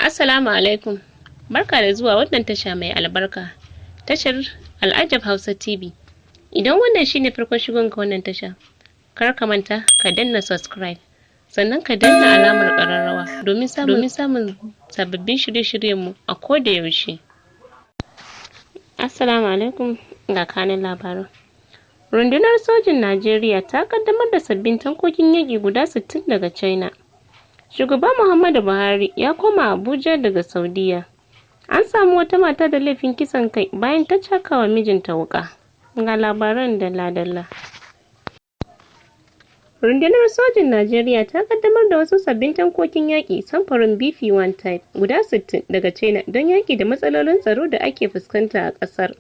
Assalamu alaikum. Barka da zuwa wannan tasha mai albarka. Tashar Al'ajab Hausa TV. Idan wannan shine farkon shigonka wannan tasha, kar ka manta ka danna subscribe. Sannan ka danna alamar ƙararrawa domin samun sababbin shirye-shiryenmu a koda yaushe. Assalamu alaikum, ga kanin labaran. Rundunar Sojin Najeriya ta kaddamar da sabbin tankokin yaƙi guda 60 daga China. Shugaba Muhammadu Buhari ya koma Abuja daga Saudiya. An samu wata mata da laifin kisan kai bayan ta cakawa mijinta wuƙa. Ga labaran dalla-dalla. Rundunar Sojin Najeriya ta kaddamar da wasu sabbin tankokin yaƙi samfurin BP-1 Type guda 60 daga China don yaƙi da matsalolin tsaro da ake fuskanta a ƙasar.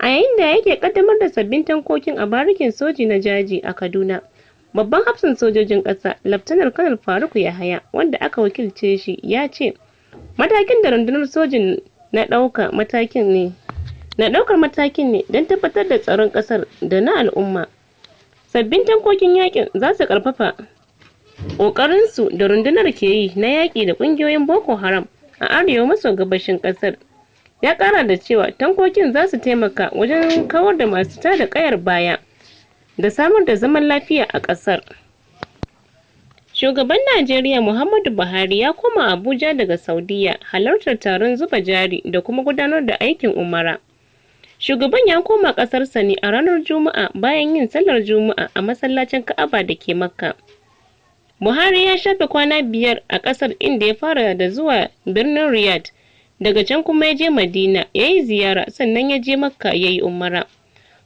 A yayin da yake kaddamar da sabbin tankokin a barikin soji na Jaji a Kaduna, babban hafsan sojojin ƙasa, Laftanar Kanar Faruk Yahaya, wanda aka wakilce shi, ya ce matakin da rundunar sojin na ɗauka matakin ne na ɗaukar matakin ne don tabbatar da tsaron ƙasar da na al'umma. Sabbin tankokin yakin za su ƙarfafa ƙoƙarinsu da rundunar ke yi na yaƙi da ƙungiyoyin Boko Haram a arewa maso gabashin ƙasar. Ya ƙara da cewa tankokin za su taimaka wajen kawar da masu tada ƙayar baya da samar da zaman lafiya a ƙasar. Shugaban Najeriya Muhammadu Buhari ya koma Abuja daga Saudiya halartar taron zuba jari da kuma gudanar da aikin umara. Shugaban ya koma ƙasarsa ne a ranar Juma'a bayan yin sallar Juma'a a masallacin Ka'aba da ke Makka. Buhari ya shafe kwana 5 a ƙasar, inda ya fara da zuwa birnin Riyadh, daga can kuma ya je Madina ya yi ziyara, sannan ya je Makka ya yi umara.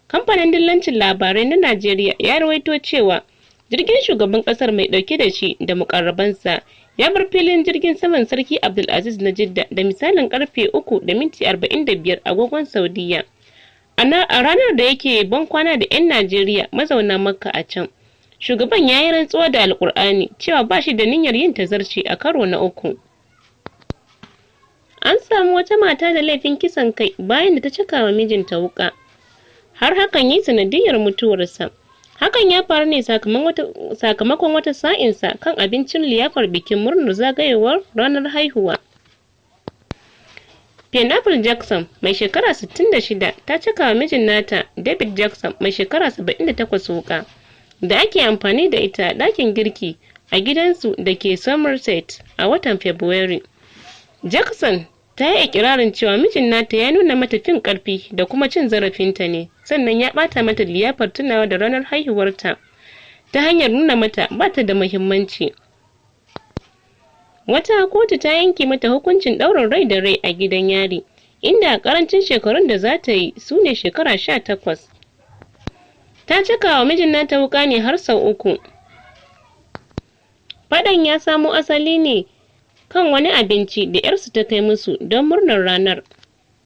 Kamfanin dillancin labarai na Najeriya ya rawaito cewa jirgin shugaban kasar mai dauke da shi da mukarrabansa ya bar filin jirgin saman Sarki Abdulaziz na Jidda da misalin karfe 3:45 agogon Saudiya. A ranar da yake ban kwana da 'yan Najeriya mazauna Makka a can, shugaban ya yi rantsuwa da Alkur'ani cewa ba shi da niyyar yin tazarci a karo na uku. An samu wata mata da laifin kisan kai bayan da ta caka wa mijinta wuka har hakan yi sanadiyar mutuwarsa. Hakan ya faru ne sakamakon wata sa'insa kan abincin liyafar bikin murnar zagayowar ranar haihuwa. Pineapple Jackson mai shekara 66 ta caka wa mijin nata, David Jackson mai shekara 78, wuka da ake amfani da ita a ɗakin girki a gidansu da ke Somerset a watan Fabrairu. Jackson ta yi ikirarin cewa mijin nata ya nuna mata fin karfi da kuma cin zarafinta ne, sannan ya bata mata liyafar tunawa da ranar haihuwarta ta hanyar nuna mata bata da muhimmanci. Wata kotu ta yanke mata hukuncin ɗaurin rai da rai a gidan yari, inda karancin shekarun da za ta yi su ne shekara 18. Ta caka wa mijin nata wuka ne har sau uku. Faɗan ya samo asali ne kan wani abinci da 'yarsu ta kai musu don murnar ranar.